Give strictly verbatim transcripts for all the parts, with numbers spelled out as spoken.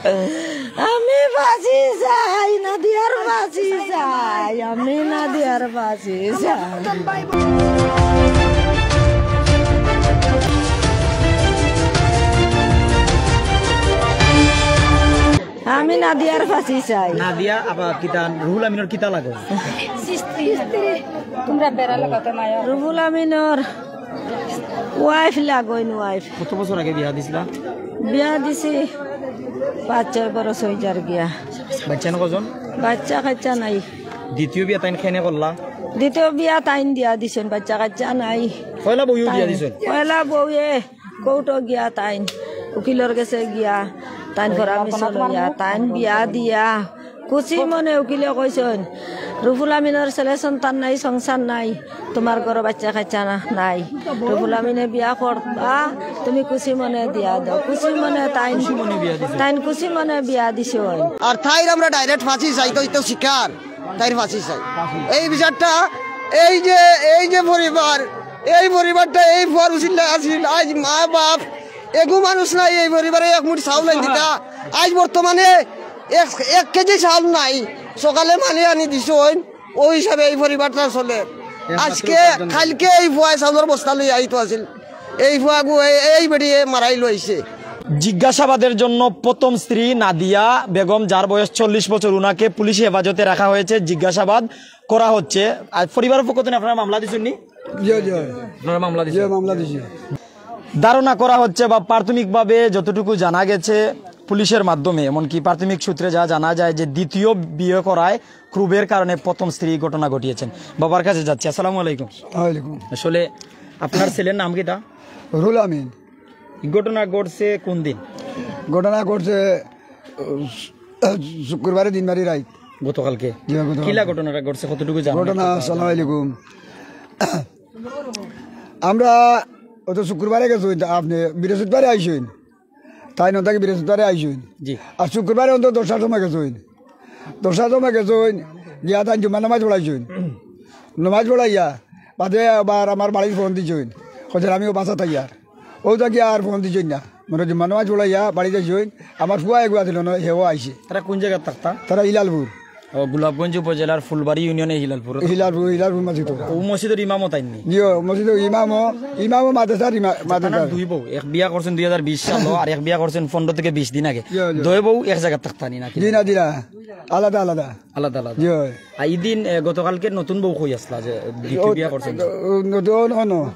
আমি ফাঁসি চাই, নাদিয়ার ফাঁসি চাই, আমি নাদিয়ার ফাঁসি চাই। আমি নাদিয়ার ফাঁসি চাই। নাদিয়া আবার কিতা, রুহুল আমিনর কিতা লাগে? তোমরা বেড়া লাগাতে মায়া। রুহুল আমিনর ওয়াইফ লাগইন, ওয়াইফ। কত বছর আগে বিয়া দিছিলা? বিয়া দিছি পাঁচ ছয় বরস অই যার গিয়া। বাচ্চা না কজন? বাচ্চা কাচ্চা নাই। দ্বিতীয় বিয়া তাইন কেনে করলা? দ্বিতীয় বিয়া তাইন দিয়া দিছইন, বাচ্চা কাচ্চা নাই। পয়লা বউও দিয়া দিছইন? পয়লা বউয়ে কোর্টো গিয়া তাইন উকিলর গেছে গিয়া তাইন পরামর্শ লইয়া তাইন বিয়া দিয়া খুশি মনে উকিলে কইছইন, "রুহুল আমিনর ছেলে সন্তান নাই, সংসার নাই, তুমার ঘরো বাচ্চা কাচ্চা না, নাই। রুহুল আমিনে বিয়া করবা, তুমি খুশি মনে দিয়া দেও।" খুশি মনে তাইন, খুশি মনে বিয়া দিছইন। তাইন খুশি মনে বিয়া দিছইন। আর তাইর আমরা ডাইরেক্ট ফাঁসি চাই, তো, তো শিকার, তাইর ফাঁসি চাই। এই বিচারটা, এই যে, এই যে পরিবার, এই পরিবারটা, এই ফুয়ার উচিল্লা আছিল, আজ মা বাপ, এগু মানুষ নাই, এই পরিবারে এক মুঠি চাউল আনি দিতা। আজ বর্তমানে এক, এক কেজি চাউল নাই, সকালে মালে আনি দিছইন, ওই হিসাবে এই পরিবারটা চলে। আজকে, কালকে এই ফুয়ায় চাউলর বস্তা লইয়া আইতো আছিল, এই ফুয়াগু এই, এই বেটিয়ে মারাই লইছে। জিজ্ঞাসাবাদের জন্য প্রথম স্ত্রী নাদিয়া বেগম, যার বয়স চল্লিশ বছর, উনাকে পুলিশি হেফাজতে রাখা হয়েছে, জিজ্ঞাসাবাদ করা হচ্ছে। আর পরিবারের পক্ষ থেকে আপনারা মামলা দিছইন নি? জি, জি। আপনারা মামলা দিছইন? জি, মামলা দিছি। ধারণা করা হচ্ছে বা প্রাথমিকভাবে যতটুকু জানা গেছে পুলিশের মাধ্যমে, এমনকি প্রাথমিক সূত্রে যা জানা যায় যে দ্বিতীয় বিয়ে করায় ক্রোধের কারণে প্রথম স্ত্রী ঘটনা ঘটিয়েছেন। বাবার কাছে যাচ্ছি। আসসালামু আলাইকুম। ওয়ালাইকুম। আসলে আপনার ছেলের নাম কিতা? রুহুল আমিন। ঘটনা ঘটছে কোন দিন? ঘটনা ঘটছে, আহ, শুক্রবারে দিন বাড়ি রাইত। গতকালকে? জি, গতকালকে। কিলা ঘটনাটা ঘটছে, কতটুকু জানেন? ঘটনা, আসসালামু আলাইকুম। আমরা অত শুক্রবারে গেছইন, তা আপনে বৃহস্পতিবারে আইছইন। তাইন অন থাকি বৃহস্পতিবারে আইছইন। জি। আর শুক্রবারে অন্ত দশটার সময় গেছইন। দশটার সময় গেছইন, গিয়া তাইন জুম্মার নামাজ পড়াইছইন। নামাজ পড়াইয়া বাদে আবার আমার বাড়িত ফোন দিছইন, কইছইন, "আমিও বাসাত আইয়ার।" অউ থাকি আর ফোন দিছইন না। মানে জুম্মার নামাজ পড়াইয়া বাড়িত আইছইন। আমার ফুয়া এগু আছিল না, হেও আইছে। তারা কোন জাগাত থাকতা? তারা হিলালপুর। ও, গোলাপগঞ্জ উপজেলার ফুলবাড়ি ইউনিয়নে হিলালপুর। হিলালপুর, হিলালপুর মসজিদ। ও মসজিদর ইমামও তাইন নি? জি, ও মসজিদর ইমামও, ইমামও মাদ্রাসার ইমা-, মাদ্রাসার। দুই বউ, এক বিয়া করছইন দুই হাজার বিশ সালো, আর এক বিয়া করছইন পনেরো থেকে বিশ দিন আগে। জি, জি। দুই বউ এক জাগাত থাকতা নি নাকি? জি না, জি না, আলাদা, আলাদা। আলাদা আলাদা। জি, অয়। আর ইদিন, এ, গতকালকে নতুন বউ কই আছলা যে দ্বিতীয় ও, বিয়া করছইন? ও, নতুন, অনো।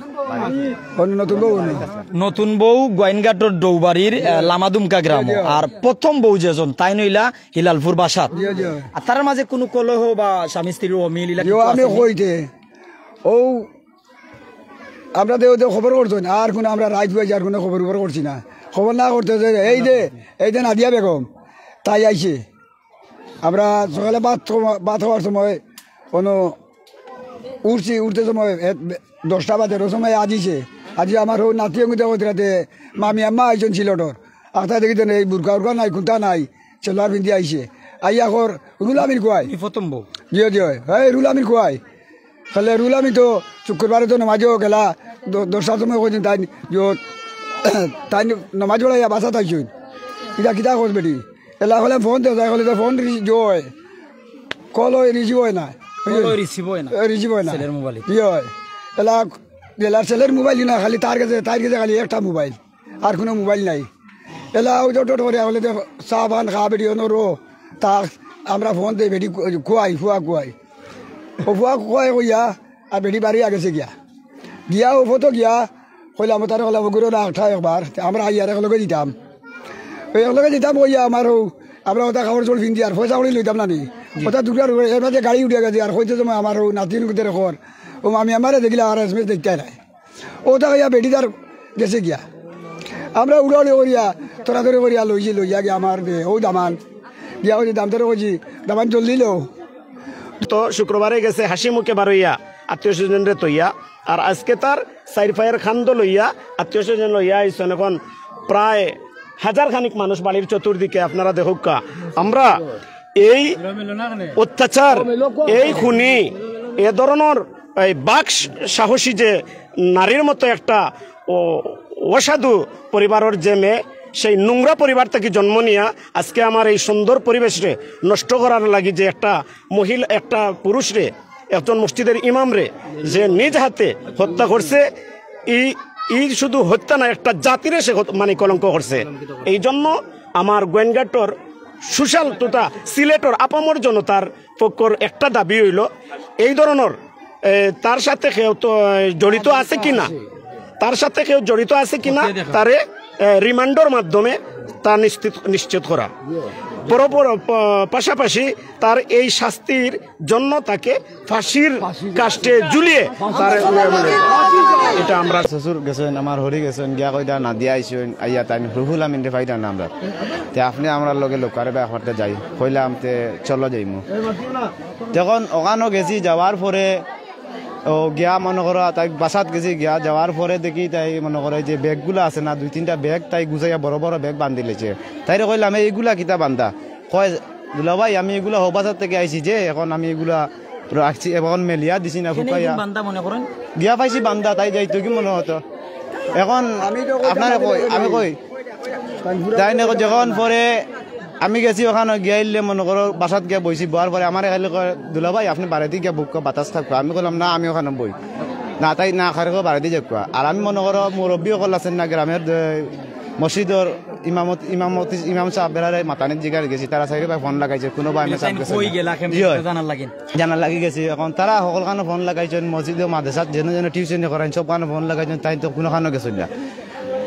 অনো নতুন বউ, অনো। নতুন বউ গোয়াইনঘাটর ডৌবাড়ির, এ, লামাদুমকা গ্রামো। জি, জি। আর প্রথম বউ যেজন, তাইন অইলা হিলালপুর বাসাত। জি, জি। আর তারার মাঝে কুনু কলহ বা স্বামী স্ত্রীর অমিল ইলা জি, কিছু আমি আছে নি? কইতে, অউ আমরা দেও দেও খবর করছইন, আর কুনু আমরা রাইত পাইছি, আর কুনু খবর উবর করছি না। খবর না করতে যে এই যে, এই যে নাদিয়া বেগম, তাই আইছে। আমরা সকালে ভাত খাওয়া-, ভাত খাওয়ার সময় অনো উঠছি, উঠতে সময় এ-, দশটা বাজে, অউ সময় আজিছে। আজি আমার হউ নাতি অঙ্গিতে কইতে রাতে মামি আম্মা আইছইন সিলটর। আখতা দেখি তো এই বুরকা উরকা নাই, কুন্তা নাই, সেলোয়ার পিন্দি আইছে। আইয়া কর, "রুহুল আমিন কুয়াই?" ই প্রথম বউ। জি, জি, অয়। "এই রুহুল আমিন কুয়াই?" তাইলে রুহুল আমিন তো শুক্রবারে তো নমাজও গেলা, দ-, দশটার সময় কইছইন তাইন, যে, তাইন নমাজ পড়াইয়া বাসাত আইছইন। ইটা কিতা কস বেটি? এলা কইলে ফোন দে, তাই কইলে তো ফোন রিসি-, জয়। কল অয়, রিসিভ অয় না। কল অয়, রিসিভ অয় না। এ, রিসিভ অয় না। ছেলের মোবাইল। জি অয়। এলা, এলা ছেলের মোবাইল না, খালি তার গেছে, তার গেছে খালি একটা মোবাইল। আর কুনু মোবাইল নাই। এলা অউ যে টোটো করিয়া কইলে তো চা পান খা বেটি, অনো রো। তা আমরা ফোন দেই বেটি কু-, কুয়াই, ফুয়া কুয়াই। অউ ফুয়া কুয়াই কইয়া আর বেটি বাড়ি আগেছে গিয়া। গিয়া অউ ফটো গিয়া কইলাম, "ও তারে কইলাম, ওগুলো না উঠা একবার।" তে আমরা আইয়ার একলগে দিতাম। অউ একলগে দিতাম কইয়া আমার অউ, আমরা অতা কাপড় চোপড় পিন্দি আর পয়সা কড়ি লইতাম না নি। জি। অতা দুর্গা দুর্গা, এর মাঝে গাড়ি উঠিয়া গেছে আর কইতে সময় আমার অউ নাতিন গুদের কর। অউ মামি আমারে দেখিলা আর এস এম এস দেখতে নাই। অউ তা কইয়া বেটি তার গেছে গিয়া। আমরা উড়াউড়ি করিয়া, তড়াতড়ি করিয়া লইছি, লইয়া গিয়া আমার দে, অউ দামান। গিয়া কইছি দামদারে কইছি, "দামান জলদি লও।" তো শুক্রবারে গেছে হাসি মুখে বারইয়া, আত্মীয় স্বজনরে তইয়া। আর আজকে তার চাইর পায়ের খান্দ লইয়া, আত্মীয় স্বজন লইয়া আইছইন। এখন প্রায় হাজার খানিক মানুষ বাড়ির চতুর্দিকে, আপনারা দেখউক্কা। আমরা এই অত্যাচার, এই খুনি, এ ধরনর এই বাক সাহসী যে নারীর মতো একটা অ-, অসাধু পরিবারর যে মেয়ে, সেই নোংরা পরিবার থাকি জন্ম নিয়া আজকে আমার এই সুন্দর পরিবেশরে নষ্ট করার লাগি যে একটা মহিলা, একটা পুরুষরে, একজন মসজিদের ইমামরে যে নিজ হাতে হত্যা করছে, এই, এই শুধু হত্যা না, একটা জাতিরে সে হত-, মানে কলঙ্ক করছে। এই জন্য আমার গোয়াইনঘাটর সুশাল তথা সিলেটর আপামর জনতার পক্ষর একটা দাবি অইলো, এই ধরনর, এ, তার সাথে কেউ তো, এ, জড়িত আছে কিনা, তার সাথে কেউ জড়িত আছে কিনা, খতিয়ে দেখা। তারে, এ, রিমান্ডর মাধ্যমে তা নিশ্চিত, নিশ্চিত করা। পরপর, প-, পাশাপাশি তার এই শাস্তির জন্য তাকে ফাঁসির কাষ্ঠে ঝুলিয়ে তার, এটা আমরা শ্বশুর গেছেন, আমার হরি গেছেন, গিয়া কইতা না দিয়া আইছেন, আইয়া তাই রুহুল আমিনরে পাইতা না আমরা। তে আপনি আমরার লগে লোকারে ব্যাপারটা যাই, কইলাম তে চলো যাইমু। তখন ওখানো গেছি, যাওয়ার পরে ও গিয়া মনে করো তাই বাসাত গেছি, গিয়া যাওয়ার পরে দেখি তাই মনে করো যে ব্যাগগুলা আছে না, দুই তিনটা ব্যাগ তাই গুছাইয়া বড় বড় ব্যাগ বান্ধিলেছে। তাইরে কইলাম, "এইগুলা কিতা বান্ধা?" কয়, "দুলাভাই, আমি এগুলা হবাসার থেকে আইছি যে, এখন আমি এগুলা রাখছি, এখন মেলিয়া দিছি না, কেনে শুকাইয়া।" এগুন বান্ধা মনে করেন? গিয়া পাইছি বান্ধা, তাই যাইতো কি মনে হতো। এখন আমি তো কইতাম আপনারে আমি কই, তো আমি কই। তাই না, যখন পরে আমি গেছি ওখানো গিয়া আইলে মনে করো বাসাত গিয়া বইছি, বওয়ার পরে আমার খালি কয়, "দুলাভাই, আপনি বাড়িতে গিয়া বউক্কা, বাতাস থাকবো।" আমি কইলাম, "না, আমি ওখানো বই।" না, তাই না, খারে কয়, "বাড়িতে যাউক্কা।" আর আমি মনে করো মুরব্বী অকল আছেন না গ্রামের, যে মসজিদর ইমামত, ইমামতি, ইমাম সাহেব বেড়ারে মাতানিত জিগার গেছি, তারা চাইরোবায় ফোন লাগাইছে, কোনো বায় মেসাব গেছে কই না। গেলা, কেমনে জি হয়। জানার লাগি? জানার লাগি গেছি। এখন তারা হকলখানো ফোন লাগাইছেন, মসজিদে মাদ্রাসাত যেন যেন টিউশনি করাইন, সবখানো ফোন লাগাইছেন, তাইন তো কোনোখানো গেছইন না।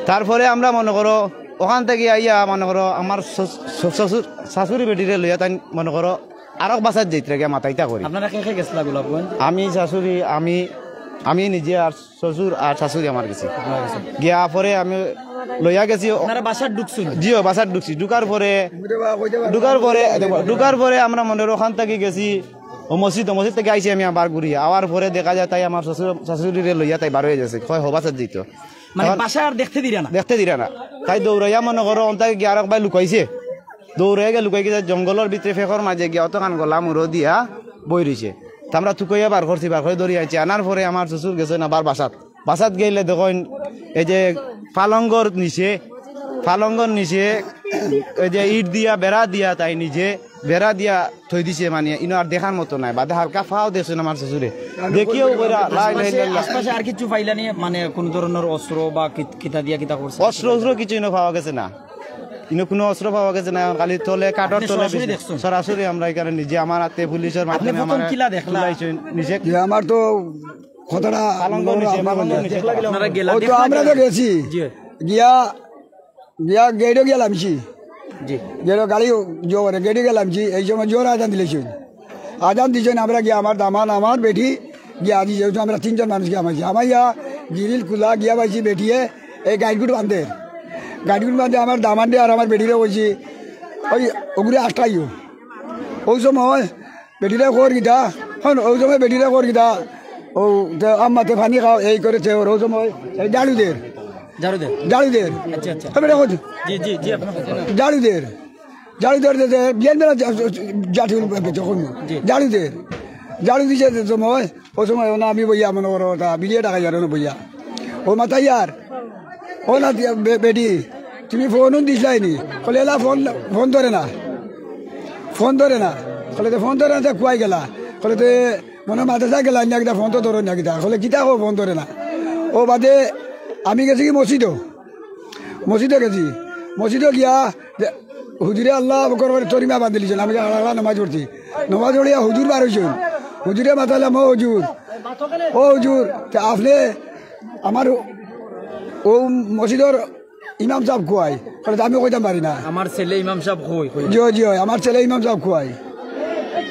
তারপরে আমরা মনে করো, ওখান থাকি আইয়া মনে করো, আমার শ্বশ-, শ্বশ-, শ্বশুর, শাশুড়ি বেটিরে লইয়া তাইন মনে করো, আরক বাসাত যাইতরা গিয়া মাতাইতা করি। আপনারা কে কে গেছলা গোলাপগঞ্জ? আমি, শাশুড়ি, আমি, আমি নিজে আর শ্বশুর আর শাশুড়ি আমার গেছি। আপনারা গেছেন। গিয়া পরে আমি লইয়া গেছি ও-, আপনারা বাসাত ঢুকছেন? জিও, বাসাত ঢুকছি। ঢুকার পরে, ঢুকার পরে, দেখো, ঢুকার পরে আমরা মনে করো ওখান থাকি গেছি ও মসজিদ, ও মসজিদ থাকি আইছি আমি আবার ঘুরি। আওয়ার পরে দেখা যায় তাই আমার শ্বশুর, শাশুড়িরে লইয়া তাই বার অইয়া গেছে। কয়, "হবাসাত যাইতো।" মানে তখন বাসা আর দেখতে দিরা না? দেখতে দিরা না। তাই দৌড়াইয়া মনে করো, অন্তাকে গিয়া আরক বায় লুকাইছে। দৌড়াইয়া গিয়া লুকাই গেছে জঙ্গলর ভিতরে, ফেকর মাঝে গিয়া অতখান গলা মুড়ো দিয়া বই রইছে। তা আমরা তুকাইয়া বার করছি, বার করি ধরি আনছি। আনার পরে আমার শ্বশুর গেছইন আবার বাসাত। বাসাত গেলে দেখইন, এই যে পালঙ্গর নিচে, পালঙ্গর নিচে এই যে ইট দিয়া, বেড়া দিয়া, তাই নিজে বেড়া দিয়া থই দিছে, মানে, ইনো আর দেখার মতো নাই। বাদে হালকা ফাও দেখছইন আমার শ্বশুরে। দেখিয়াও কইরা, "লা ইলাহা ইল্লাল্লাহ।" আশপাশে আর কিছু পাইলা নি? মানে, কোন ধরনের অস্ত্র বা কিত-, কিতা দিয়া কিতা করছে? অস্ত্র, অস্ত্র কিছু ইনো পাওয়া গেছে না। ইনো কোনো অস্ত্র পাওয়া গেছে না। এখন খালি তলে, কাঠর আপনি তলে সরাসরি দিছে। দেখছেন? সরাসরি আমরা এখানে নিজে আমার হাতে পুলিশের আপনি মাধ্যমে প্রথম আমার কিলা দেখলা? তুলাইছে নিজে। যে আমার তো কথাটা পালঙ্গ নিচে, পালঙ্গ নিচে। আপনারা গেলা, ও তো দেখলা আমরা তো কিলা? গেছি। জি। গিয়া গিয়া গেটও গিয়া লামছি। জি। গেটও গাড়ি জোরে গেটও গিয়া লামছি। এই সময় জোরে আজান দিলেছইন। আজান দিছইন, আমরা গিয়া আমার দামান, আমার বেটি গিয়া আজি যেহেতু আমরা তিনজন মানুষ গিয়া হামাইছি। হামাইয়া গিরিল খুলা গিয়া পাইছি বেটিয়ে এই গাইডগুট বান্ধে। গাইডগুট বান্ধে আমার দামানরে আর আমার বেটিরে কইছি, "ওই ওগুরে আটকাইও।" ওই সময় বেটিরে কর কিতা, হন, ওই সময় বেটিরে কর কিতা, ও, তে আম্মা তে পানি খাও, এই করে তে ওর, ওই সময় এই ঝাড়ু দের। ঝাড়ু দের? ঝাড়ু দের। আচ্ছা, আচ্ছা। তবে দেখো, জি, জি, জি, আপনার কথা। ঝাড়ু দের। ঝাড়ু দের, দের, দের, বিয়ান বেলা জা-, জা-, জাতি হল বেঁচে কম। জি। ঝাড়ু দের। ঝাড়ু দিছে যে সময়, ওই সময় ওনা আমি বইয়া মনে করো, ওটা বিড়িয়ে টাকা যার না বইয়া। ও মাথায় আর, ও না দিয়া বে-, বেটি, তুমি ফোন দিছলাই নি? কলে, "এলা ফোন, ফোন ধরে না। ফোন ধরে না।" কলে, "তো ফোন ধরে না, তো কুয়াই গেলা?" কলে, "তো মনে হয় মাদ্রাসা গেলা, না কিতা ফোন তো ধরে না কিতা?" কলে, "কিতা কও ফোন ধরে না?" ও বাদে আমি গেছি কি মসজিদও, মসজিদে গেছি, মসজিদে গিয়া দে-, হুজুরে আল্লাহ আকবর করে তরিমা বান্ধিলিছইন, আমি আড়ালা নমাজ পড়ছি, নমাজ পড়িয়া হুজুর বার হইছইন, হুজুরে মাতালাম, "ও হুজুর, ও হুজুর, তে আপনি আমার ও মসজিদর ইমাম সাহেব কুয়াই?" কলে, "তে আমি কইতাম পারি না।" আমার ছেলে ইমাম সাহেব কই, কই? জি, জি, আমার ছেলে ইমাম সাহেব কুয়াই।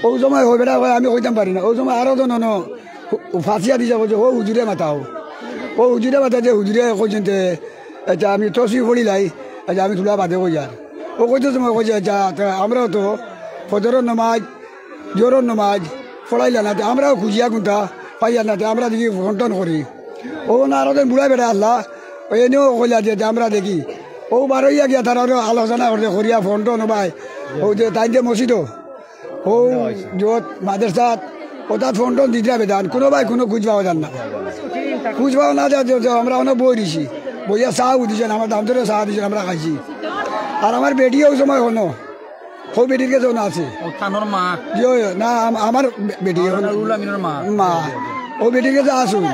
ও সময় হই বেটা কয়, "আমি কইতাম পারি না।" ও সময় আরো জন অনো ফাঁসিয়া দিছে, কইছে, "ও হুজুরে মাতাও।" ও হুজুরে মাতা যে হুজুরে কইছেন তে, "আচ্ছা, আমি তসবি পড়িলাই, আচ্ছা, আমি তুলা বাদে কইয়ার।" ও কইতে সময় কইছে, "আচ্ছা, তে আমরাও তো ফজরর নমাজ, জোহরর নমাজ পড়াইলা না, তে আমরাও খুঁজিয়া কুন্তা পাইয়ার না, তে আমরা দেখি ফোন টোন করি।" ও না আরো দিন বুড়া বেটা আল্লাহ, ওই এনেও কইলা যে, "তে আমরা দেখি।" ও বারইয়া গিয়া তারা আরো আলোচনা করতে করিয়া ফোন টোন ভাই, ও যে তাই যে মসজিদও, ও যত মাদ্রাসাত, ও তাত ফোন টোন দিতরা বেদান, কোনো ভাই কোনো খুঁজ পাওয়া যার না। খুঁজ পাওয়া না যায়, যে, যে আমরা অনেক বই দিছি। বইয়া চা দিছইন, আমার দাম ধরে চা দিছইন, আমরা খাইছি। আর আমার বেটি অউ সময় হনো, হউ বেটির গেছে হনো আছে। ও তানর মা? জি, অয়, না, আম-, আমার বে-, বেটি হনো। রুহুল আমিনর মা। মা। অউ বেটির গেছে আছইন।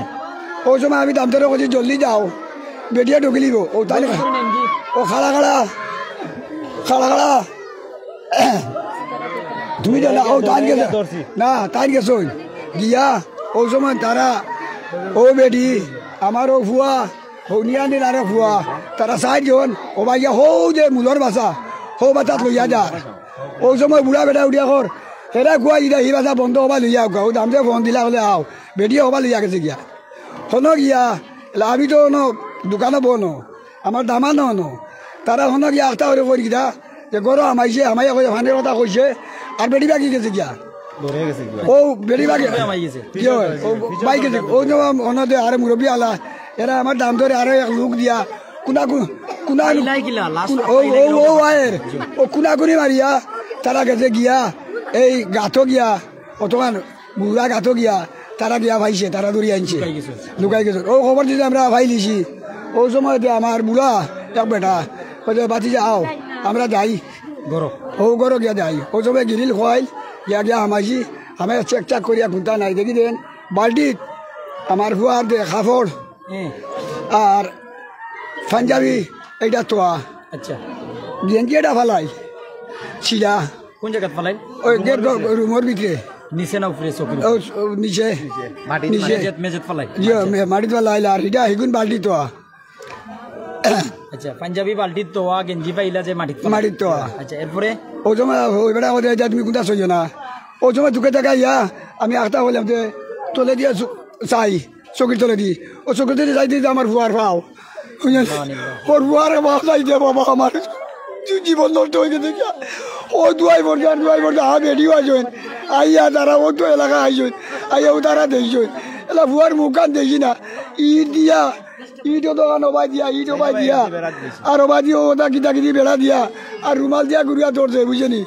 অউ সময় আমি দামতরে কইছি, "জলদি যাও, বেটিয়ে ঢুকিলিবো।" ও তাই না? ও খাড়া খাড়া, খাড়া খাড়া। তুমি তো না, ও তাইন গেছে। না, তাইন গেছে অই। গিয়া, অউ সময় তারা, ও বেটি, আমার ও ফুয়া, হউনিয়ানির আরো ফুয়া, তারা চাইরজন, ও ভাইয়া, হউ যে মুলর বাসা, হউ বাসাত লইয়া যা। অউ সময় বুড়া বেটা উঠিয়া কর, হেরা কুয়া ইটা হি বাসা বন্ধ হবা লইয়া আউক্কা, ও দামতরে ফোন দিলা কইলে আও, বেটিয়ে হবা লইয়া গেছে গিয়া। হনো গিয়া, এলা আমি তো হনো দোকানো বনো, আমার দামান হনো। তারা হনো গিয়া আখতা করে করি কিতা, যে গরো হামাইছে, হামাইয়া কইছে, ফানের কথা কইছে, আর বেটি বাকি গেছে গিয়া। ও বেটি বাকি। হামাই গেছে। কি হয়? ও বাই গেছে। ও যে হনো দে, আরে মুরব্বি আলা, এরা আমার দামতরে আরো এক লুক দিয়া, কুনা কু-, কুনা, আইলাই কিলা, লাস্ট কুন-, ও, আইলাই ও, কিলা। ও আয়ের, ও কুনাকুনি মারিয়া, তারা গেছে গিয়া, এই গাতো গিয়া, অতখান বুড়া গাতো গিয়া, তারা গিয়া পাইছে, তারা ধরি আনছে। লুকাই গেছে। লুকাই গেছে। ও খবর দিতে আমরা পাইলিছি। ও সময় দে আমার বুড়া এক বেটা, কইছে, "বাতি যাও, আমরা যাই।" গরো। ও গরো গিয়া যাই। ও সময় গিরিল খোয়াইল, গিয়া গিয়া হামাইছি, আমি চেক চাক করিয়া কুন্তা নাই, দেখি দেন, বালতিত আমার ফুয়ার দে কাপড়, হুম। আর পাঞ্জাবি, এইটা তোয়া। আচ্ছা। গেঞ্জি এটা ফালাই, ছিড়া। কোন জাগাত ফালাইল? ওই যে রুমর ভিতরে। রুমর ভিতরে। নিচে না উপরে চকির উপরে? ও, ও, নিচে। মাটিত নিচে। মেঝেত, মেঝেত ফালাইল? জি, আচ্ছা। মে-, মাটিত ফালাইল, আর এটা হিগুন বালতি তোয়া। আচ্ছা, পাঞ্জাবি বালতিত তোয়া, গেঞ্জি পাইলা যে মাটিত ফালাইল। মাটিত তোয়া। আচ্ছা, এরপরে? ও সময় ওই বেটা কইছে, "যা, তুমি কুন্তা সইও না।" ও সময় তুকে তাকাইয়া আমি আখতা কইলাম যে, "তলে দিয়া চু-, চাই।" চকির তলেদি। ও চকির তলেদি যাইতে যাইতে আমার ফুয়ার পাও। বুঝলেন? ওর ফুয়ারে বাপ যাইতে বাবা আমার। জী-, জীবন নষ্ট হয়ে গেছে গিয়া। ও দুয়াই পড়ছে আর দুয়াই পড়ছে, হা বেটিও আইছইন। আইয়া তারা ও তো এলাকা আইছইন। আইয়া ও তারা দেখছইন। এলা ফুয়ার মুখখান দেখি না। ইট দিয়া, ইট ও দোকান ওবাই দিয়া, ইট ওবাই দিয়া। আর ওবাই দিয়া ও ওটা কিতা কিতি বেড়া দিয়া। আর রুমাল দিয়া ঘুরিয়া ধরছে, বুঝছনি?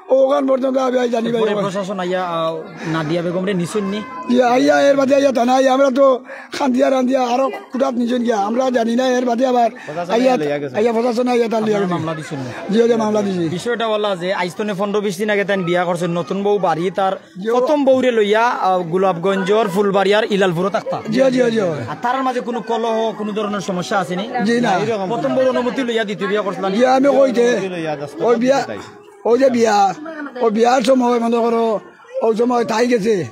ওখান পর্যন্ত আমি আই জানি ভাই, পরে ওখান। প্রশাসন আইয়া, আহ, নাদিয়া বেগমরে নিছইন নি? জি, আইয়া এর বাদে আইয়া থানা আইয়া, আমরা তো খান্দিয়া রান্দিয়া আরো কুটাত নিছইন গিয়া, আমরা জানি না এর বাদে আবার প্রশাসন আইয়া, আইয়া লইয়া গেছে। আইয়া প্রশাসন আইয়া তার লইয়া আপনারা গেছে। মামলা দিছইন নি? জি, জি, মামলা দিছি। বিষয়টা অইলো যে আইজ তনে পনেরো বিশ দিন আগে তাইন বিয়া করছইন, নতুন বউ বাড়ি, তার জি, ও- প্রথম বউরে লইয়া, আহ, গোলাপগঞ্জর ফুলবাড়িয়ার ইলালপুরো থাকতা। জি, জি, জি। আর তারার মাঝে কোনো কলহ, কোনো ধরনের সমস্যা আছে নি? জি, না। প্রথম বউর অনুমতি লইয়া দ্বিতীয় বিয়া করছিলা নি? জি, আমি কইতে, ওই বিয়া, ওই যে বিয়া, ওই বিয়ার সময় মনে করো, ওই সময় তাই গেছে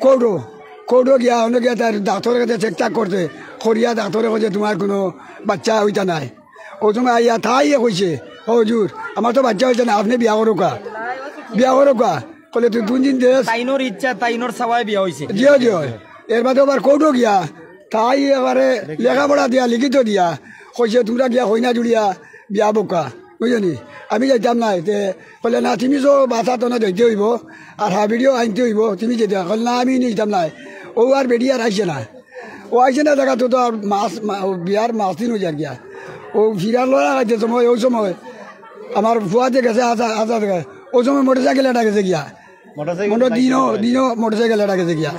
কোর্টো, কোর্টো গিয়া, অনো গিয়া তার ডাক্তারের কাছে চেক চাক করতে, করিয়া ডাক্তারে কইছে, "তোমার কোনো বাচ্চা হইতা নাই।" ওই সময় আইয়া তাই কইছে, "ও হুজুর, আমার তো বাচ্চা হইছে না, আপনি বিয়া করুকা, বিয়া করুকা।" কইলে, "তুই কোন দিন দেশ?" তাইনর ইচ্ছা, তাইনর চাওয়ায় বিয়া হইছে। জি, জি। এর বাদে আবার কোর্টো গিয়া, তাই এবারে লেখাপড়া দিয়া, লিখিত দিয়া, কইছে, "তোমরা গিয়া কইনা জুড়িয়া বিয়া বউক্কা।" বুঝছনি? আমি যাইতাম না, এতে কইলে, "না, তুমি তো বাসা তনে যাইতে হইব, আর হাবিড়িও আনতে হইব, তুমি যেতে।" কইলে, "না, আমি নিতাম না।" ও আর বেটি আর আইছে না। ও আইছে না, দেখা তো, তো আর মাস, মা-, ও বিয়ার মাস দিন হয়ে যার গিয়া। ও ফিরার লড়া খাইতে সময়, ওই সময় আমার ফুয়াতে গেছে, আসা, আসা থেকে। ওই সময় মোটরসাইকেল এটা গেছে গিয়া। মোটরসাইকেল মনে হয় দিনও, দিনও মোটরসাইকেল এটা গেছে গিয়া।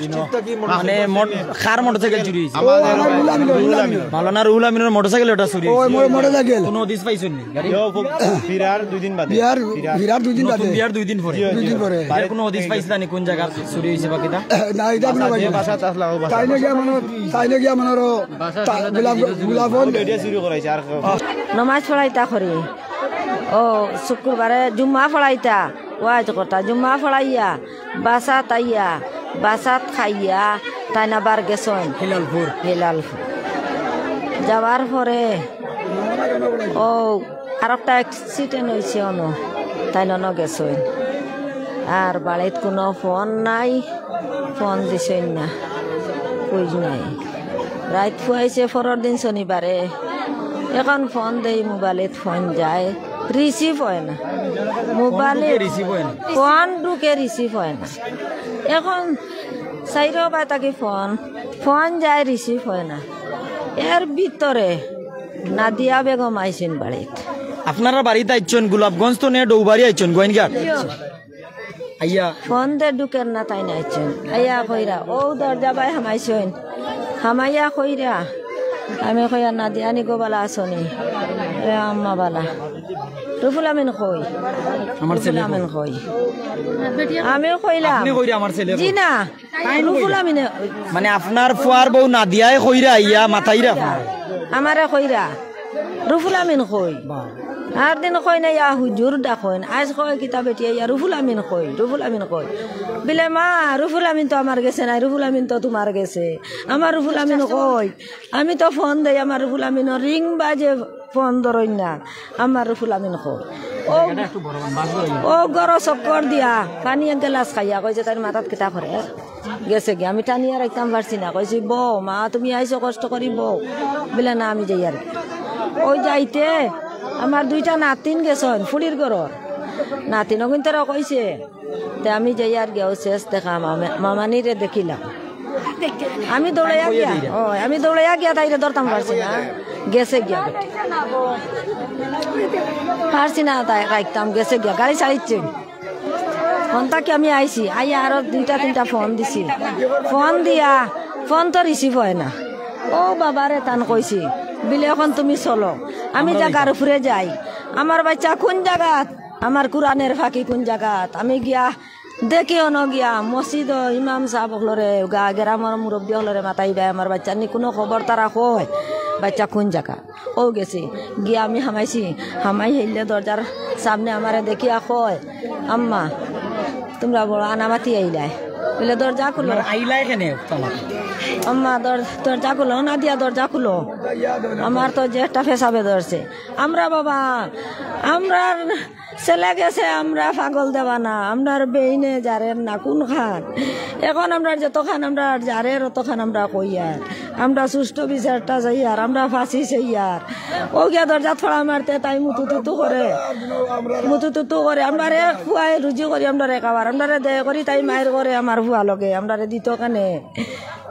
মানে মোট-, কার মোটরসাইকেল চুরি হইছে? ও, আমার রুহুল আমিন, রুহুল আমিন। মাওলানা রুহুল আমিনর মোটরসাইকেল এটা চুরি ও, হইছে। মোর মোটরসাইকেল। কোনো হদিস পাইছইন নি? গাড়ি? ইয়ো, ফিরার দুই দিন বাদে। বিয়ার, ফিরার। ফিরার দুই দিন নতুন বাদে। বিয়ার দুই দিন পরে। জি, জি, দুই দিন পরে। এর কোনো হদিস পাইছলা নি কোন জাগাত চুরি হইছে বা কিতা? না, এটা কোনো যে পাইছি না। বাসাত আসলা, ও বাসাত। তাইন গিয়া মনে, তাইন গিয়া মনে তা-, গোলাপ, গোলাপ ফোন। নমাজ পড়াইতা করি। ও, শুক্রবারে জুম্মা পড়াইতা। ওয়াজ কথা, জুম্মা পড়াইয়া, বাসাত আইয়া, বাসাত খাইয়া, তাইন আবার গেছইন। হিলালপুর। হিলালপুর। যাওয়ার পরে, ও, আরোকটা accident হইছে অনো, তাইন অনো গেছইন। আর বাড়িত কোনো ফোন নাই, ফোন দিছইন না, খোঁজ নাই। রাইত ফুয়াইছে পরর দিন শনিবারে, এখন ফোন দেই, মোবাইলত ফোন যায়, receive হয় না। মোবাইলে ফোন ঢুকে, receive হয় না। ফোন ঢুকে, receive হয় না। এখন চাইরোবায় থাকি ফোন, ফোন যায়, receive হয় না। এর ভিতরে নাদিয়া বেগম আইছইন বাড়িত। আপনারা বাড়িত আইছইন, গোলাপগঞ্জ তো নে ডৌবাড়ি আইছইন, গোয়াইনঘাট। আইয়া। ফোন দে ঢুকের না তাইন আইছইন। আইয়া কইরা, ও দরজা বায় হামাইছইন। হামাইয়া কইরা, আমি কইয়া, "নাদিয়া নি গো, বালা আছো নি?" এ আম্মা বালা। রুফুল আমিন কই? আমার ছেলে রুফুল আমিন কই? আমিও কইলাম। আপনি কইরা আমার ছেলে জি কই? না, তাই রুফুল কইরা। আমিনে মানে আপনার ফুয়ার বউ নাদিয়ায় কইরা আইয়া মাতাইরা আপনার? আমারে কইরা, রুফুল আমিন কই? আর দিন কয় না, ইয়া হুজুর ডাকইন। আইজ কয় কিতা বেটি, ইয়া রুফুল আমিন কই? রুফুল আমিন কই? বিলে, মা, রুফুল আমিন তো আমার গেছে নাই, রুফুল আমিন তো তুমার গেছে। আমার রুফুল আমিন কই? আমি তো ফোন দেই, আমার রুফুল আমিনর রিং বাজে, ফোন ধরইন না। আমার রুফুল আমিন কই? ও, ও ঘরো চক্কর দিয়া পানি এক গেলাস খাইয়া কইছে, তাইর মাথাত কিতা করে গেছে গিয়া। আমি টানিয়া রাখতাম পারছি না, কইছি, বউ, মা, তুমি আইছো কষ্ট করি, বউ। বিলে, না, আমি যাইয়ার। ওই যাইতে আমার দুইটা নাতিন গেছইন ফুড়ির ঘরর, নাতিন অগুইন্তরা কইছে, তে আমি যাইয়ার গিয়া ও শেষ দেখা মামা-, মামানিরে দেখিলাম। আমি দৌড়াইয়া গিয়া, ও, আমি দৌড়াইয়া গিয়া তাইরে ধরতাম পারছি না, গেছে গিয়া বেটি। পারছি না তাই রাখতাম, গেছে গিয়া, গাড়ি ছাড়িচ্ছে। ফোন থাকি আমি আইছি, আইয়া আরো দুইটা তিনটা ফোন দিছি, ফোন দিয়া ফোন তো রিসিভ হয় না। ও বাবারে তান কইছি, বিলে অখন তুমি চলো, আমি জাগার উপরে যাই। আমার বাইচ্চা কুন জাগাত, আমার কুরআনের ফাঁকি কুন জাগাত, আমি গিয়া দেখি অনো গিয়া মসজিদো ইমাম সাব অকলরে, গা-, গেরামর মুরব্বি অকলরে মাতাইবায়, আমার বাইচ্চার নি কুনু খবর তারা কয়, বাইচ্চা কুন জাগা। ও গেছে, গিয়া আমি হামাইছি, হামাই হেইলে দরজার সামনে আমারে দেখিয়া কয়, আম্মা, তুমরা বড় আনামাতি আইলায়, বলে, দরজা খুলো। আইলায় কেনে? আম্মা, দর-, দরজা খুলো, না দিয়া দরজা খুলো। আমার তো যে একটা ফেসাবে ধরছে। আমরা বাবা, আমরার ছেলে গেছে, আমরা পাগল দেওয়ানা, আমরার বেইনে জারের না কুনখান। এখন আমরার যতখান আমরার জারের, অতখান আমরা কইয়ার। আমরা সুষ্ঠু বিচারটা চাইয়ার, আমরা ফাঁসি চাইয়ার। ও গিয়া দরজাত ফাড়া মারতে তাই মুতুতুতু করে। মুতুতুতু করে। আমরারে ফুয়ায় রুজি করি, আমরারে খাওয়ার। আমরারে দয়া করি তাই মাইর করে আমার ফুয়া লগে। আমরারে দিত কেনে?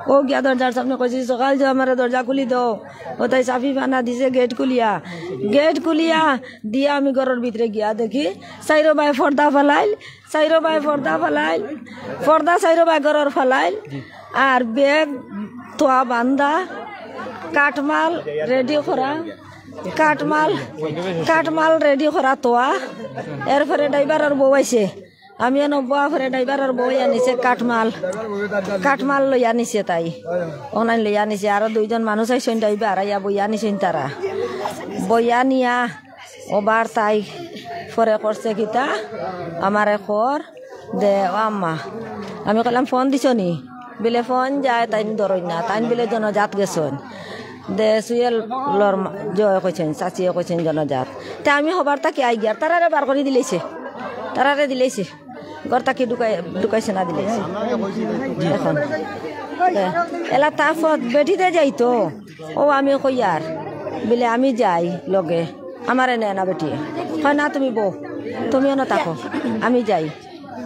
ও গিয়া দরজার সামনে কইছি, সকাল যে আমারে দরজা খুলি দেও। ও তাই চাবি বানা দিছে গেট খুলিয়া। গেট খুলিয়া দিয়া আমি ঘরর ভিতরে গিয়া দেখি, চাইরো বায় পর্দা ফালাইল, চাইরো বায় পর্দা ফালাইল, পর্দা চাইরো বায় ঘরর ফালাইল, আর ব্যাগ তোয়া বান্ধা, কাঠমাল রেডি করা, কাঠমাল, কাঠমাল রেডি করা তোয়া। এরপরে ড্রাইভারর বউ আইছে, আমি এনো বওয়া পরে ড্রাইভারর বউ আনিছে কাঠমাল, কাঠমাল লইয়া নিছে তাই, অনাইন লইয়া নিছে। আরো দুইজন মানুষ আইছইন ড্রাইভার, আইয়া বইয়া নিছইন তারা, বইয়া নিয়া ওবার তাই পরে করছে কিতা, আমারে কর দে, ও আম্মা। আমি কইলাম, ফোন দিছো নি? বিলে ফোন যায়, তাইন ধরইন না, তাইন বিলে জনজাত গেছইন। দে, সুয়েলর মা-, জয় কইছইন, চাচিয়ে কইছইন জনজাত। তে আমি হবার তাকি আই গিয়ার, তারারে বার করি দিলাইছে, তারারে দিলাইছে, ঘর তাকি ঢুকাই-, ঢুকাইছে না দিলাইছে। এখন দে, এলা তা ফত বেটিতে যাইতো, ও আমি কইয়ার, বিলে আমি যাই লগে। আমারে নেয় না বেটিয়ে। কয়, "না, তুমি বও, তুমি অনো থাকো, আমি যাই।"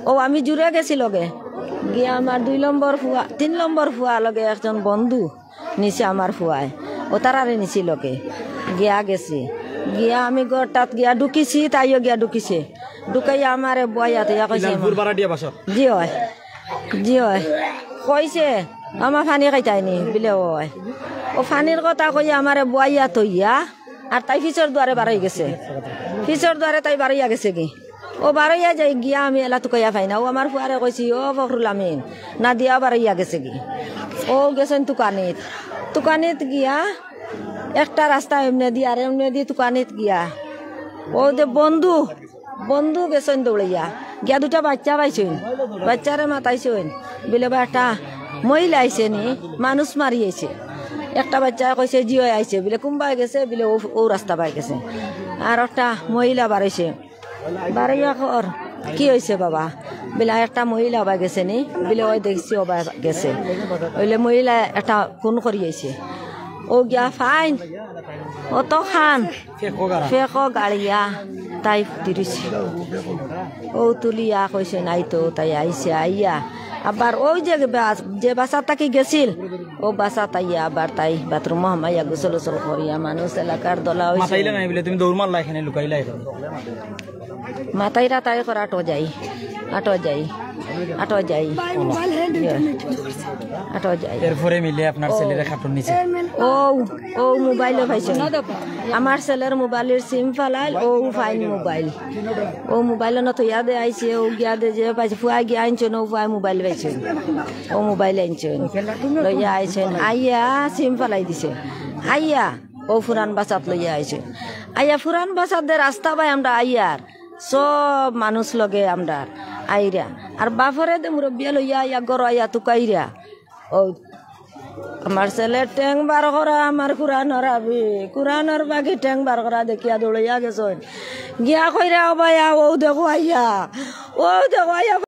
ও, আমি জুরে গেছি লগে। গিয়া আমার দুই নম্বর ফুয়া, তিন নম্বর ফুয়া লগে একজন বন্ধু নিছে আমার ফুয়ায়। ও তারারে নিছি লগে। গিয়া গেছি। গিয়া আমি ঘরটাত গিয়া ঢুকিছি, তাইও গিয়া ঢুকিছে। ঢুকাইয়া আমারে বওয়াইয়া থইয়া কইছে, ইলালপুর বারাটিয়া বাসা। জি অয়, জি অয়। কইছে, "আমা, পানি খাইতায় নি?" বিলে, "অয়।" ও পানির কথা কইয়া আমারে বওয়াইয়া থইয়া আর তাই পিছর দুয়ারে বারই গেছে। পিছর দুয়ারে তাই বারইয়া গেছে গি। ও বারইয়া যাই গিয়া আমি এলা তুকাইয়া পাই না। ও আমার ফুয়ারে কইছি, "ও ফখরুল আমিন, নাদিয়া বারইয়া গেছে গি।" ও গেছইন তুকানিত। তুকানিত গিয়া একটা রাস্তা এমনেদি আর এমনেদি তুকানিত গিয়া। ও যে বন্ধু, বন্ধু গেছইন দৌড়াইয়া। গিয়া দুটা বাইচ্চা পাইছইন। বাইচ্চারে মাতাইছইন। বিলে বা একটা মহিলা আইছে নি, মানুষ মারি আইছে। একটা বাইচ্চায় কইছে, "জি অয় আইছে।" বিলে, "কুনবায় গেছে?" বিলে, "ও, ও রাস্তা বায় গেছে।" আর একটা মহিলা বারইছে। বারইয়া কর, "কি অইছে বাবা?" বিলে, "একটা মহিলা বায় গেছে নি?" বিলে, "অয় দেখছি, ও বায় গেছে।" অইলে মহিলা একটা খুন করি আইছে। ও গিয়া ফাইন, অতখান ফেকো গাড়া। ফেকো গাড়িয়া তাই তিরিশ। ও তুলিয়া কইছে, "নাই তো।" তাই আইছে, আইয়া আবার ওই যে বা-, যে বাসা থাকি গেছিল, ও বাসা তাইয়া আবার তাই বাথরুমো হামাইয়া গোসল উসল করিয়া মানুষ এলাকার দলা অইছে। মাতাইলা নাই বলে তুমি দৌড় মারলা, এখানে লুকাইলা এখন। মাতাইরা তাই কর, "আটো যাই, আটো যাই।" আটো যাই। আটো যাই। এরপরে মিলে আপনার ছেলেরে খাটুন নিছে। ও, ও মোবাইলও পাইছে। আমার ছেলের মোবাইলর সিম ফালাইল, ও ফাইন মোবাইল। ও মোবাইল না থইয়া দে আইছে, ও গিয়া দে যে পাইছে, ফুয়া গিয়া আনছে না, ও ফুয়া মোবাইল পাইছে। ও মোবাইল আনছে। লইয়া আইছে। আইয়া সিম ফালাই দিছে। আইয়া ও পুরান বাসাত লইয়া আইছে। আইয়া পুরান বাসাত দে রাস্তা বায় আমরা আইয়ার। সব মানুষ লগে আমরার আইরা। আর বাফরে দে মুরব্বিয়ে লইয়া আইয়া ঘরো আইয়া তুকাইরা। ও, আমার ছেলের ঠেং বার করা, আমার কুরআনর হাফিজ। কুরআনর বাকি ঠেং বার করা দেখিয়া দৌড়াইয়া গেছইন। গিয়া কইরা, "ও ভাইয়া, ও দেখো আইয়া, ও দেখো আইয়া।"